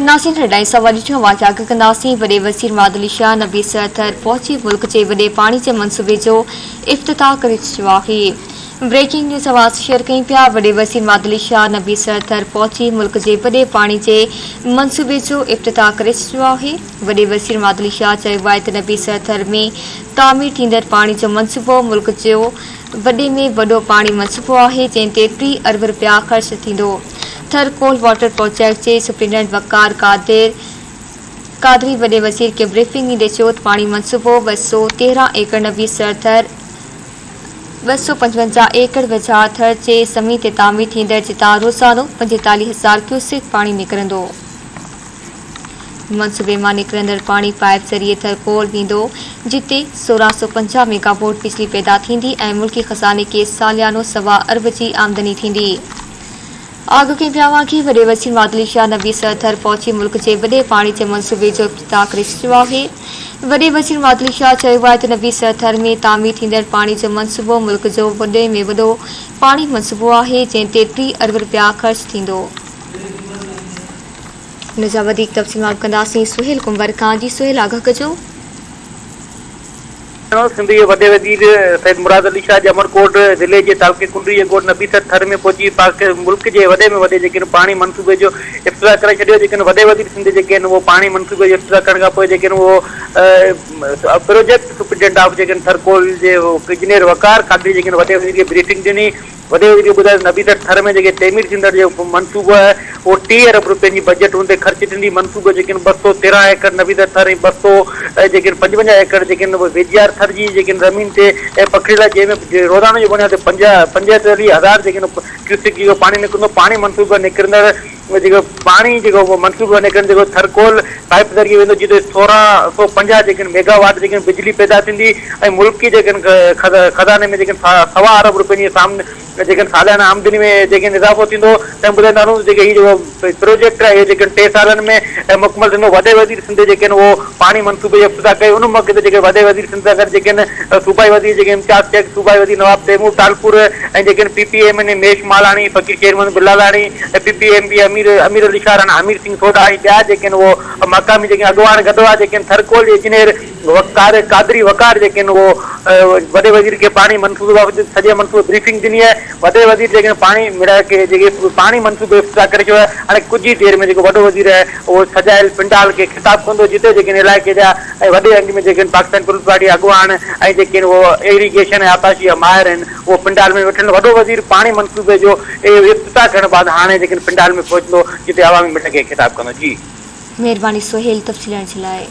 ناظرين هيڊلائنز سان وري ڏٺو اوهان کي آگاهه ڪنداسين وڏي وزير مراد علي شاهه نبي سر ٿر پهچي ملڪ جي وڏي پاڻي جي منصوبي جو افتتاح ڪري ڇڏيو آهي بريڪنگ نيوز اوهان سان شيئر ڪيون پيا وڏي وزير مراد علي شاهه نبي سر ٿر پهچي ملڪ جي وڏي پاڻي جي منصوبي جو افتتاح ڪري ڇڏيو آهي وڏي وزير مراد علي شاهه چيو آهي ته نبي سر ٿر ۾ تعمير ٿيندڙ پاڻي جو منصوبو ملڪ جو وڏي ۾ وڏو پاڻي منصوبو آهي جنهن تي 30 ارب رپيا خرچ ٿيندو. ٿر ڪول واٽر پروجيڪٽ جي سپرنٽنڊنٽ وقار قادر قادري وڏي وزير کي بريفنگ ڏيندي چيو ته پاڻي منصوبو 213 ايڪڙ نبي سر ٿر، 255 ايڪڙ ويجها ٿر جي زمين تي تعمير ٿيندڙ جتان روزانو 45 هزار ڪيوسڪ پاڻي نڪرندو. منصوبي مان نڪرندڙ پاڻي پائيپ ذريعي ٿرڪول ويندو، جتي 1650 ميگا ووٽ بجلي پيدا ٿيندي ۽ ملڪي خزاني کي ساليانو سوا ارب جي آمدني ٿيندي. آگ ڪنهن پياوان کي وڏي وزير مادلي شاهه نبي سر ٿر پهچي ملڪ جي وڏي پاڻي جي منصوبي جو افتتاح ڪري ڇڏيو آهي. وڏي وزير مادلي شاهه چيو آهي ته نبي سر ٿر ۾ تعمير ٿيندڙ پاڻي جو منصوبو ملڪ جو وڏي ۾ وڏو پاڻي منصوبو آهي، جنهن تي 30 ارب رپيا خرچ ٿيندو. ان جا وڌيڪ تفصيل معلوم ڪنداسين سهيل ڪنور کان جي سهيل آگاهه ڪجو. سنڌ جي وڏي وزير سيد مراد علي شاهه ڄمڻ ڪوٽ ضلعي جي تعلقي ڪنري جي ڳوٺ نبي سر ٿر ۾ پهچي پاڪ ملڪ جي وڏي ۾ وڏي جيڪي پاڻي منصوبي جو افتتاح ڪري ڇڏيو جيڪي وڏي وزير سنڌ جيڪي آهن اهو پاڻي منصوبي جو افتتاح ڪرڻ کان پوء جيڪي اهو پروجيڪٽ سپرنٽينڊنٽ آف جيڪي ٿرڪول جي انجنيئر وقار قادري جيڪي وڏي وزير کي بريفنگ ڏني وڏي وزير ٻڌايو ته نبي سر ٿر ۾ جيڪي تعمير ٿيندڙ جيڪو منصوبو آهي اهو 30 ارب رپين جي بجيٽ ان تي خرچ ٿيندي، منصوبو جيڪي 213 ايڪڙ نبي سر ٿر ۽ 200 جيڪي 55 ايڪڙ جيڪي ويجهيار ٿر جي جيڪي زمين تي پکڙيل آهي جنهن ۾ روزانو جي بنياد تي 45 هزار جيڪي ڪيوسڪ جيڪو پاڻي نڪرندو پاڻي منصوبي مان نڪرندڙ جيڪو پاڻي جيڪو منصوبي مان نڪرندڙ جيڪو ٿرڪول پائپ ذريعي ويندو جتي 1650 جيڪي ميگا واٽ جيڪي بجلي پيدا ٿيندي ۽ ملڪي جيڪي خزاني ۾ جيڪي سوا ارب روپين جي سامني جيڪي ساليانه آمدني ۾ جيڪي اضافو ٿيندو تنهن ٻڌائيندا هلون ته جيڪي هي جيڪو پروجيڪٽ آهي اهو جيڪي ٽي سالن ۾ مڪمل ٿيندو وڏي وزير سنڌ جيڪي اهو پاڻي منصوبي جو افتتاح ڪيو ان موقعي تي جيڪي وڏي وزير سنڌ سان گڏ جيڪي صوبائي وزير جيڪي امتياز شيخ صوبائي وزير نواب تيمور ٽالپور ۽ جيڪي P P M N A Mahesh Malani Faqir Sher Muhammad Bilalani ۽ P P M P Amir Amir Ali Shah Rana Amir Singh Sodha ۽ ٻيا جيڪي آهن اهو مقامي جيڪي اڳواڻ گڏ هئا جيڪي ٿرڪول جي انجنيئر وقار قادري وقار جيڪي آهن اهو وڏي وزير کي پاڻي منصوبي بابت سڄي منصوبي بريفنگ ڏني آهي وڏي وزير جيڪي پاڻي مڙا کي جيڪي پاڻي منصوبي افتتاح ڪري ڇڏيو آهي هاڻي ڪجهه ئي دير ۾ جيڪو وڏو وزير آهي اهو سجايل پنڊال کي خطاب ڪندو جتي جيڪي علائقي جا ۽ وڏي انگ ۾ جيڪي پاڪستان پيپلز پارٽي جا اڳواڻ ۽ جيڪي اهو ايريگيشن ۽ آبپاشي جا ماهر آهن اهو پنڊال ۾ ويٺل وڏو وزير پاڻي منصوبي جو افتتاح ڪرڻ بعد هاڻي جيڪڏهن پنڊال ۾ پهچندو جتي عوامي ميٺڪ کي خطاب ڪندو. جي. مهرباني سهيل تفصيل ڏيڻ جي لاء.